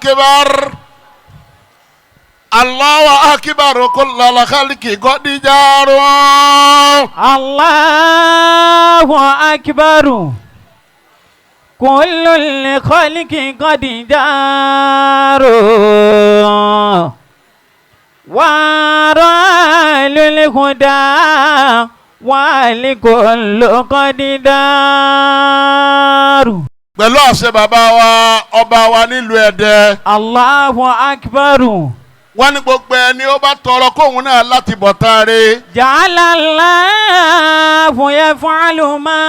Akbar. Allahu akbar kullal khalqi qad jaru. Allahu akbar. Kullul khalqi qad jaru. Waralul huda wal kullu qad daru. Pẹ̀lú àṣẹ bàbá wa, ọba wa nílùú Ẹdẹ. Allahu akbar. Wọ́n ní gbogbo ẹni ó bá tọrọ kóun náà láti bọ̀ tán re. Ja'ala Allahu yaf'alu ma.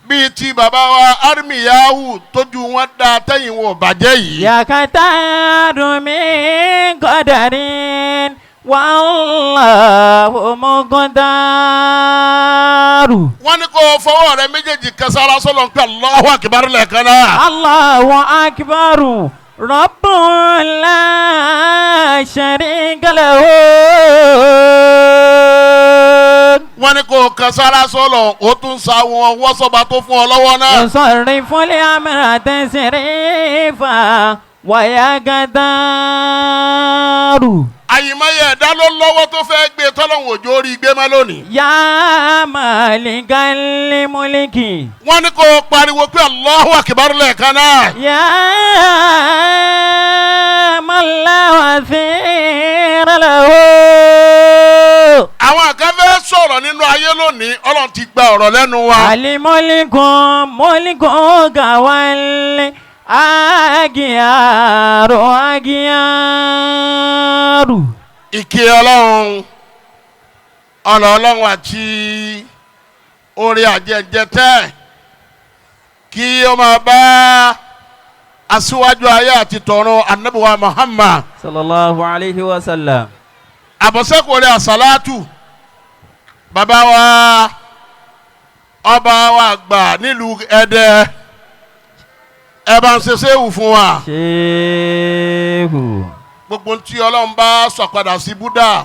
Bíi ti bàbá wa Armiyahu tójú wọn dá tẹ́yìn wọn ò bàjẹ́ yìí. Yakataru min qadarin wallahu muqtaru. Wọ́n ní kó o fọwọ́ rẹ méjèèjì kẹsàrà sọ́lọ́ pé Allahu akbar lẹ́ẹ̀kan náà. Allahu akbar rabbun la sharika lahu. Wọ́n ní kó o kẹsàrà sọ́lọ́, ó tún sa wọn wọ́sọ̀bà tó fún ọ lọ́wọ́ náà. Yusarrifu al-amra tasrifa wa yaqdaru. Àyìnbáyé ẹ̀dá ló lọ́wọ́ tó fẹ́ gbé tọ́lọ́hún òjò orí gbé má lónìí. Ya malikal mulki. Wọ́n ní kó o pariwo pé Allahu akbar lẹ́ẹ̀kan náà. Ya man la wazira lahu. Àwọn kan fẹ́ sọ̀rọ̀ nínú ayé lónìí, Ọlọ́run ti gba ọ̀rọ̀ lẹ́nu wa. Al-mulku mulkuka wal agiyaru agiyaru. Ìkí Ọlọ́run, ọ̀nà Ọlọ́run àti orí àjẹjẹ tẹ́ kí ó máa bá aṣíwájú ayé àti tọ̀run, anabiwa Muhammad. Sallallahu alayhi wa sallam. Àbọ̀sẹ́kùnrin àsálàtù bàbá wa, ọba wa àgbà nílùú Ẹdẹ, ẹ bá ń ṣe séwù fún wa. Shehu. Gbogbo tí Ọlọ́run bá sọ̀padà sí Búdà,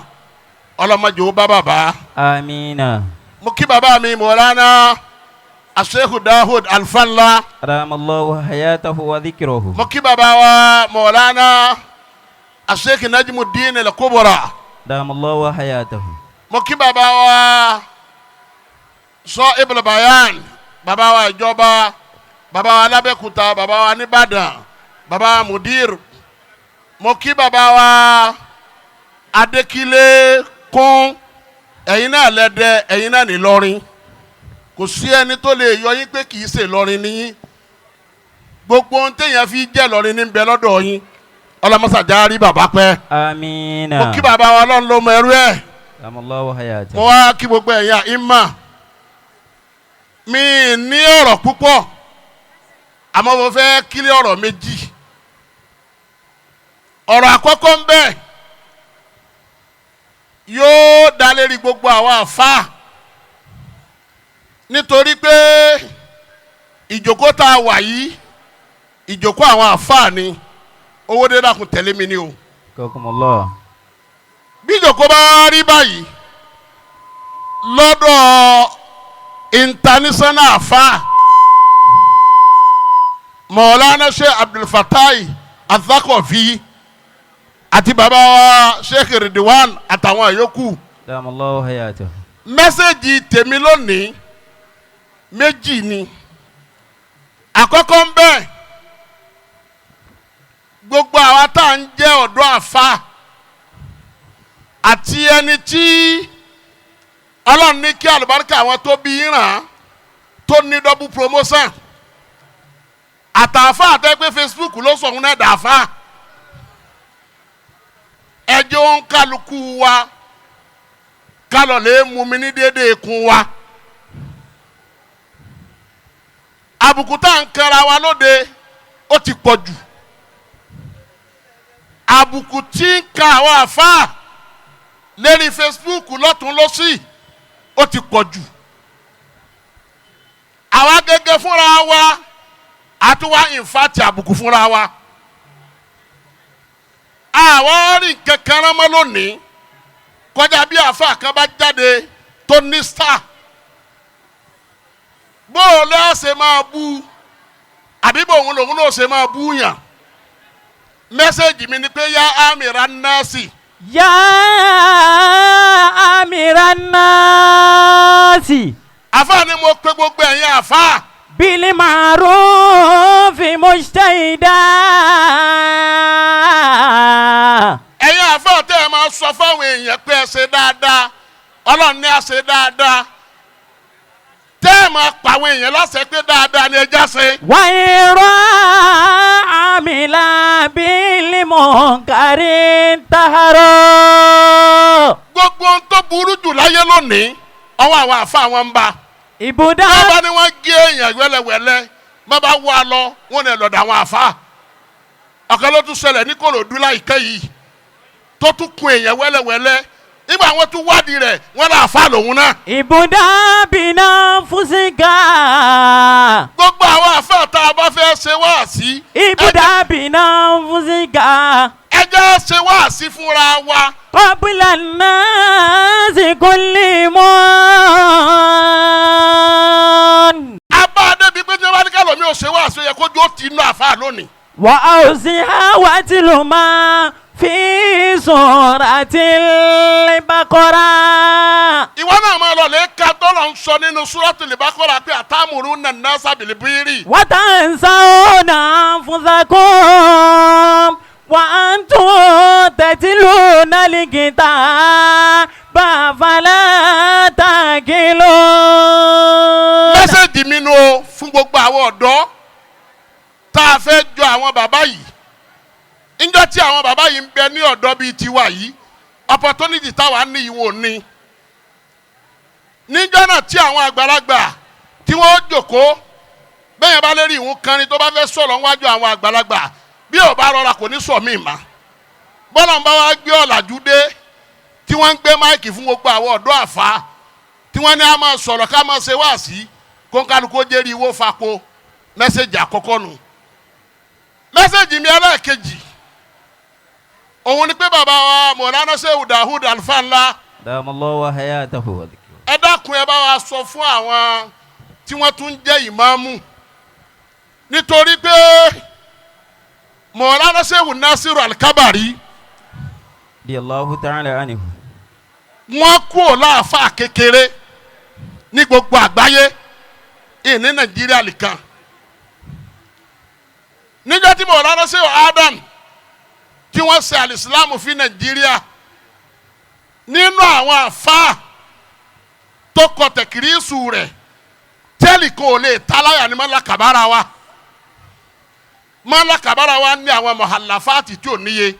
ọlọ́mọdé ó bá bàbá. Amina. Mo kí bàbá mi Mọ̀lánà Aṣehu Dahud Alfanla. Adamallahu hayatahu wa dhikruhu. Mo kí bàbá wa Mọ̀lánà Aṣehu Najmudeen Al-Kubra. Adamallahu hayatahu. Mo kí bàbá wa sọ Ibn Bayan, bàbá wa ìjọba, bàbá wa lábẹ́kúta, bàbá wa nìbàdàn, bàbá wa mudir. Mo kí bàbá wa Adékílé kún, ẹ̀yin náà lẹ́dẹ̀, ẹ̀yin náà nílọrin. Kò sí ẹni tó lè yọ yín pé kì í ṣe Ìlọrin níyín. Gbogbo ohun téèyàn fi jẹ́ Ìlọrin ní bẹ lọ́dọ̀ yín. Ọlọ́mọsàjà rí bàbá pẹ́. Amina. Mo kí bàbá wa, Ọlọ́run ló mọ ẹrú ẹ̀. Adamallahu hayatahu. Mo wá kí gbogbo ẹ̀yin ìmà mi ní ọ̀rọ̀ púpọ̀, àmọ́ mo fẹ́ kílẹ̀ ọ̀rọ̀ méjì. Ọ̀rọ̀ àkọ́kọ́ ń bẹ yóò dá lérí gbogbo àwọn àfáà, nítorí pé ìjókòó tá a wà yìí, ìjókòó àwọn àfáà ni. Owó dé, dákun, tẹ̀lé mi ni o. Kakumullah. Bí ìjókòó bá rí báyìí lọ́dọ̀ international àfáà Mọ̀ọ́lánà Sheikh Abdulfatai Azakofi àti bàbá wa Sheikh Ridwan àtàwọn yòókù, Adamallahu hayatahu. Message tèmi lónìí méjì ni. Àkọ́kọ́ ń bẹ, gbogbo àwa tá à ń jẹ́ ọ̀dọ́ àfa àti ẹni tí Ọlọ́run ní kí àlùbáríkà àwọn tó bí ràn án tó ní double promotion, àtàfà àtẹ́gbẹ́ Facebook ló sọ òun náà dàáfà, ẹjọ́ ń kálukú wa kálọ̀ lè mú mi ní déédéé kun wa. Àbùkù tá à ń kanra wa lóde, ó ti pọ̀ jù. Àbùkù tí ń ka àwọn àfáà lérí Facebook lọ́tún lọ́sì, ó ti pọ̀ jù. Àwa gẹ́gẹ́ fúnra wa àtúwá ìfàtì àbùkù fúnra wa. Àwa rí nǹkan kan rán mọ́ lónìí kọjá bí àáfàá kan bá jáde tó ní star, bó o lẹ́sẹ̀ máa bú. Àbí bòun lòun náà ṣe máa búyàn. Message mi ni pé يا آمر الناس. يا آمر الناس. Àfa ni mo pe gbogbo ẹ̀yin àfa. بالمعروف مجتهدا. Ẹ̀yin àfa tẹ́ ẹ máa sọ fáwọn èèyàn pé ẹ ṣe dáadáa, Ọlọ́run ní a ṣe dáadáa, tẹ́ ẹ máa pa àwọn èèyàn láṣẹ pé dáadáa ni ẹ já ṣe. وإن عمل بالمنكر انتهروا. Gbogbo ohun tó burú jù láyé lónìí, ọwọ́ àwọn àfa wọn ń bá. Ibùdó. Wọ́n bá ní wọ́n gé èèyàn wẹ́lẹ́wẹ́lẹ́, wọ́n bá wá lọ, wọ́n ní lọ́dọ̀ àwọn àfa. Ọ̀kan ló tún ṣẹlẹ̀ ní Kòròdú láìpẹ́ yìí tó tún kun èèyàn wẹ́lẹ́wẹ́lẹ́. Nígbà wọ́n tún wádìí rẹ̀, wọ́n lọ àfa lòun náà. ابدأ بنفسك. Gbogbo àwọn àfa tá a bá fẹ́ ṣe wáàsí, ابدأ بنفسك. ẹ jẹ́ ṣe wáàsí fúnra wa. قبل الناس كلهم. Abá débi pé tí wọ́n bá ní kálọ̀ mi ò ṣe wáàsí, ó yẹ kójú ó ti inú àfa lónìí. وأوزها واتل ما في سورة البقرة. Ìwọ náà máa lọ lè ka tọ́lọ̀ ń sọ nínú Suratul Baqara pé أتأمرون الناس بالبر. وتنسون أنفسكم وأنتم تتلون الكتاب أفلا تعقلون. Message mi nu o fún gbogbo àwọn ọ̀dọ́ tá a fẹ́ jọ àwọn bàbá yìí. Níjọ́ tí àwọn bàbá yìí ń bẹ ní ọ̀dọ́ bíi tiwa yìí, opportunity táwa ní yìí wò ní. Níjọ́ náà tí àwọn àgbàlagbà tí wọ́n jòkóó bẹ́ẹ̀ bá lérí ìwọ̀n kan ni tó bá fẹ́ sọ̀rọ̀ níwájú àwọn àgbàlagbà, bí ò bá rọra kò ní sọ míì má. Bọ́lá ń bá wa gbé ọ̀làjú dé tí wọ́n ń gbé mic fún gbogbo àwọn ọ̀dọ́ àfa tí wọ́n ní a máa sọ̀rọ̀ ká máa ṣe wáàsí kó ń kálukó jẹ́rìí ìwó fako. Message àkọ́kọ́ nu. Message mi ẹlẹ́ẹ̀kejì òun ni pé bàbá wa Mọ̀lánà Ṣéhù Dahud Alfa ńlá, أدام الله حياته. ẹ dákun, ẹ bá wa sọ fún àwọn tí wọ́n tún jẹ́ ìmáàmù, nítorí pé Mọ̀lánà Ṣéhù Nasiru Alikabari, رضي الله تعالى عنه. Wọ́n kú ò láàfáà kékeré ní gbogbo àgbáyé, ìní Nàìjíríà nìkan. Níjọ́ tí Mọ̀lánà Ṣéhù Adam tí wọ́n ṣe alìsílámù fi Nàìjíríà, nínú àwọn àfáà tó kọ tẹ̀kírísù rẹ̀ tẹ́lì kò lè táláyà ní Mọ́lá Kàbára wa. Mọ́lá Kàbára wa ní àwọn mọ̀hàláfáàtì tí ò níye.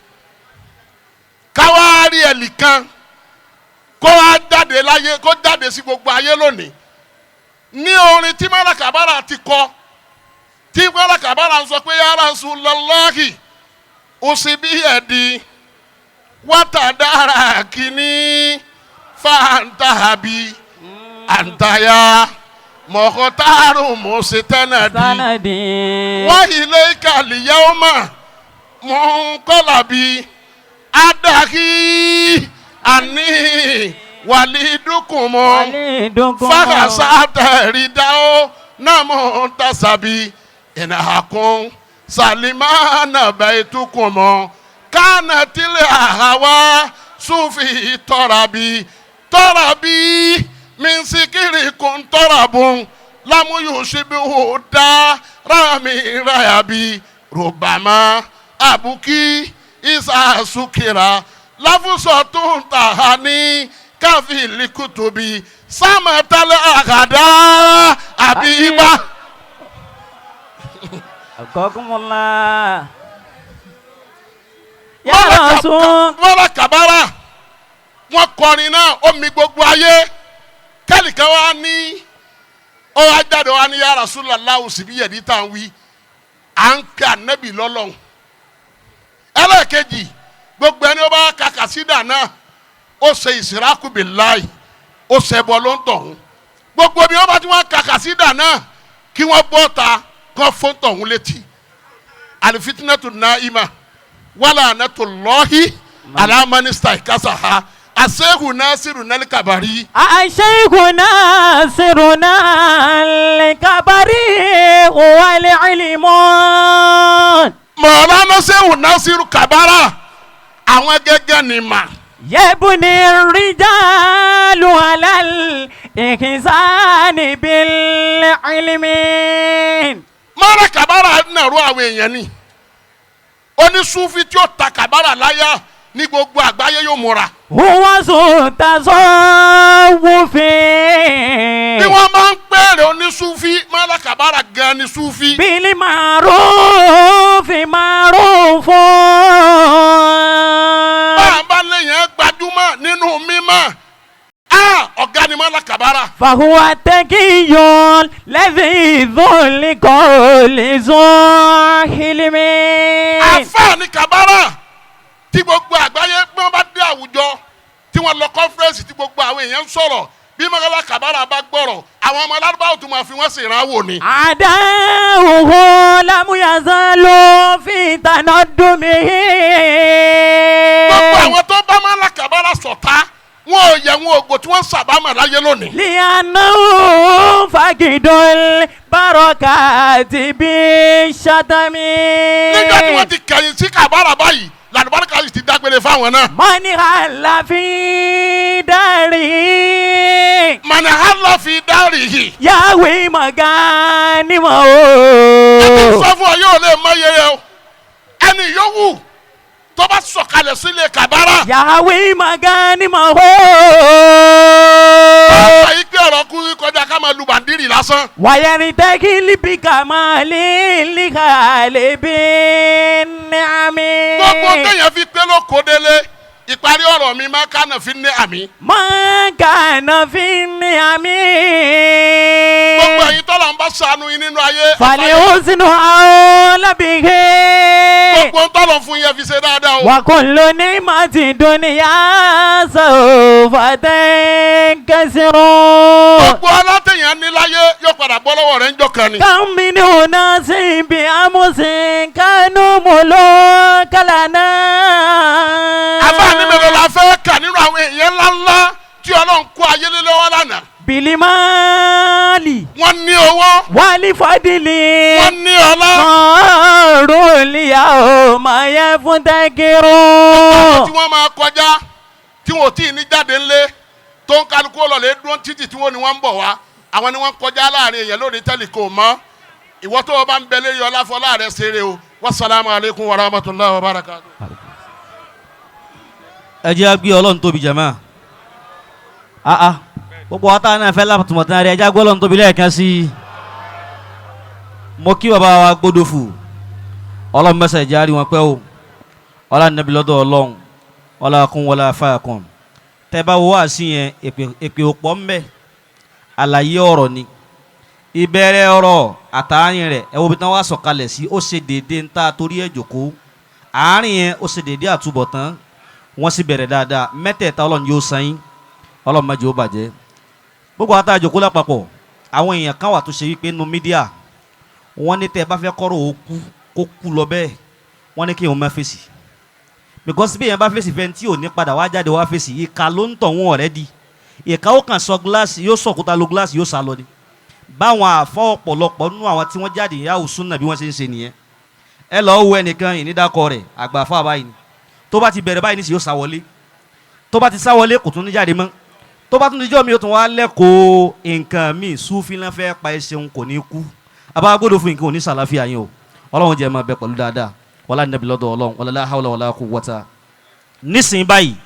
Káwárí ẹnìkan kó wá jáde láyé, kó jáde sí gbogbo ayé lónìí ní orin tí Mọ́lá Kàbára ti kọ, tí Mọ́lá Kàbára ń sọ pé يا رسول الله أصب يدي وتداركني فأنت أبي أنت يا مختار مستندي. سندي. وإليك اليوم منقلبي أدعي أني وليدكم. وليدكم. فخسأت رداء منتسبي إن أكن سلمان بيتكم كانت الأهواء في طربي طربي من سكركم طرب لم يشبه الدار من ريبي ربما أبكي إذا سكر لفظة تهاني كفي الكتب سمت الأغداء أبيبا. أبقاكم الله. يا رسول. Mọ́lá Kàbára, wọ́n kọrin náà, ó mi gbogbo ayé. Kẹ́nìkan wá ní ó wá jáde wá ní يا رسول الله أصب يدي tá à ń wí, à ń kẹ́ ànábì lọ́lọ́run. Ẹlẹ́ẹ̀kejì, gbogbo ẹni ó bá ka kàsídà náà, ó ṣe إشراك بالله, ó ṣẹbọ ló ń tọ̀hún. Gbogbo bí wọ́n bá ti wọ́n ka kàsídà náà, kí wọ́n bọ́ ta kọ́ fún tọ̀hún létí. الفتنة نائمة ولعنة الله على من استيقظها. الشيخ ناصر الكبري. الشيخ ناصرنا الكبري. هو العلم. Mọ̀lánà Sẹ́wù Nasiru Kabara àwọn gẹ́gẹ́ ni mà. يبني الرجال على الإحسان بالعلم. Mọ́ra Kabara nàró àwọn èèyàn ni onísúfì tí ó ta Kabara láyà ní gbogbo àgbáyé yóò múra. هو ذو تصوف. Bí wọ́n máa ń pèrè onísúfì, Mọ́ra Kabara gan ni súfì. بالمعروف معروف. Bá a bá léèyàn gbajúmọ̀ nínú mímọ́, á ọ̀gá ni Mọ́ra Kabara. فهو التقي الذي ذو القول ذو حلم. Àfáà ni Kabara tí gbogbo àgbáyé bí wọ́n bá dé àwùjọ tí wọ́n lọ conference tí gbogbo àwọn èèyàn ń sọ̀rọ̀, bí Mọ́ra Kabara bá gbọ́rọ̀, àwọn ọmọ alárúbáwò tó máa fi wọ́n sì rán wò ni. أعداؤه لم يزالوا في تندمه. Gbogbo àwọn tó bá Mọ́ra Kabara ṣọ̀tá, wọn ò yẹ wọn ògbò tí wọ́n ń sàbámà láyé lónìí. لأنه فقد البركات بالشتم. Nígbà tí wọ́n ti kẹ̀yìn sí Kabara báyìí, làlùbáríkà yìí ti dágbére fáwọn náà. من حل في داره من حل في داره. يهوي مغانمه. Ẹni sọ fún ọ yóò lè mọ iye o, ẹni yòówù tó bá sọ̀kalẹ̀ sílé Kabara. يهوي مغانمه. Ọ̀pọ̀ yìí pé ọ̀rọ̀ kú kọjá ká máa lu bàndírì lásán. ويرتكل بكمال لخالب النعم. Gbogbo téèyàn fi pé ló kó délé, ìparí ọ̀rọ̀ mi máa kánà fi ní àmì. ما كان في النعم. Gbogbo ẹ̀yin tọ́lọ̀ ń bá ṣàánú yín nínú ayé. فالحسن أولى به. Gbogbo ń tọ́lọ̀ fún yẹn fi ṣe dáadáa o. وكل نعمة دنيا سوف تنكسر. Gbogbo alátẹ̀yàn ní láyé yóò padà bọ́ lọ́wọ́ rẹ̀ ń jọ kan ni. كم من أناس بأمس كانوا ملوك لنا. Àfáàní mélòó la fẹ́ kà nínú àwọn èèyàn ńláńlá tí Ọlọ́run kó ayé lé lọ́wọ́ lánàá? بالمال Wọ́n ní owó, والفضل. wọ́n ní ọlá. صاروا اليوم يفتكرون. Tí wọ́n máa kọjá tí wọ́n ò tí ì ní jáde ńlé tó ń kálukú ọlọ́lẹ̀ dúró títì tí wọ́n ní wọ́n ń bọ̀ wá, àwọn ni wọ́n ń kọjá láàrin èèyàn lónìí tẹ́lẹ̀ kò mọ́. Ìwọ tó o bá ń bẹ lérí ọlá fọlá rẹ ṣeré o. Wasalaamu aleykum wa rahmatulahi wa barakatu. Ẹ jẹ́ á gbé Ọlọ́run tóbi jàmá. Ah ah, gbogbo wa táwọn náà fẹ́ látùmọ̀tán rẹ̀, ẹ jẹ́ á gbé Ọlọ́run tóbi lẹ́ẹ̀kan sí i. Mo kí bàbá wa gbódòfù, Ọlọ́run mẹ́sàn-án ìjà rí wọn pẹ́ o, ọlá nàbí lọ́dọ̀ Ọlọ́run, ọlá kún wọlé afáàkùn. Tẹ́ bá wo wá sí yẹn, èpè òpó ń bẹ, àlàyé ọ̀rọ̀ ni ìbẹ̀rẹ̀ ọ̀rọ̀ àtàárín rẹ̀. Ẹ wo bí tán wá sọ̀kalẹ̀ sí, ó ṣe déédéé ń ta torí ẹ̀ jòkó àárín yẹn, ó ṣe déédéé àtúbọ̀tán wọ́n sì bẹ̀rẹ̀ dáadáa mẹ́tẹ̀ẹ̀ta. Ọlọ́run yóò san yín, Ọlọ́run má jẹ́ ó bàjẹ́. Gbogbo àwọn àtàjòkó lápapọ̀, àwọn èèyàn kan wà tó ṣe wípé nínú media wọ́n ní tẹ́ ẹ bá fẹ́ kọ́rọ̀ ó kú kó kú lọ bẹ́ẹ̀, wọ́n ní kí òun má fèsì, because bí èèyàn bá fèsì fẹ́ tí ò ní padà wá jáde wá fèsì, ìka ló ń tọ̀ wọ́n already. Ìka ó kàn sọ gíláàsì, yóò sọ̀kúta lo gíláàsì, yóò sá lọ ni. Báwọn àfọ ọ̀pọ̀lọpọ̀ nínú àwọn tí wọ́n jáde ìyá òsùn náà bí wọ́n ṣe ń ṣe nìyẹn. Ẹ lọ́ọ́ wo ẹnìkan ìnídàkọ rẹ̀ àgbà fún àbáyìí ni, tó bá ti bẹ̀rẹ̀ báyìí nísìnyí yóò sá wọlé, tó bá ti sá wọlé kò tún ní jáde mọ́. Tó bá tún dijọ́ mi yóò tún wá lẹ́kọ̀ọ́ nǹkan míì súnfín náà fẹ́ pa ẹsẹ̀ kò ní kú abá gbọ́dọ̀ fún nǹkan ò ní sàlàfíà yín o. Ọlọ́run jẹ́ máa bẹ pẹ̀lú dáadáa, wàlá nàbí lọ́dọ̀ Ọlọ́run, wala la hawla wala quwwata nísìnyí báyìí.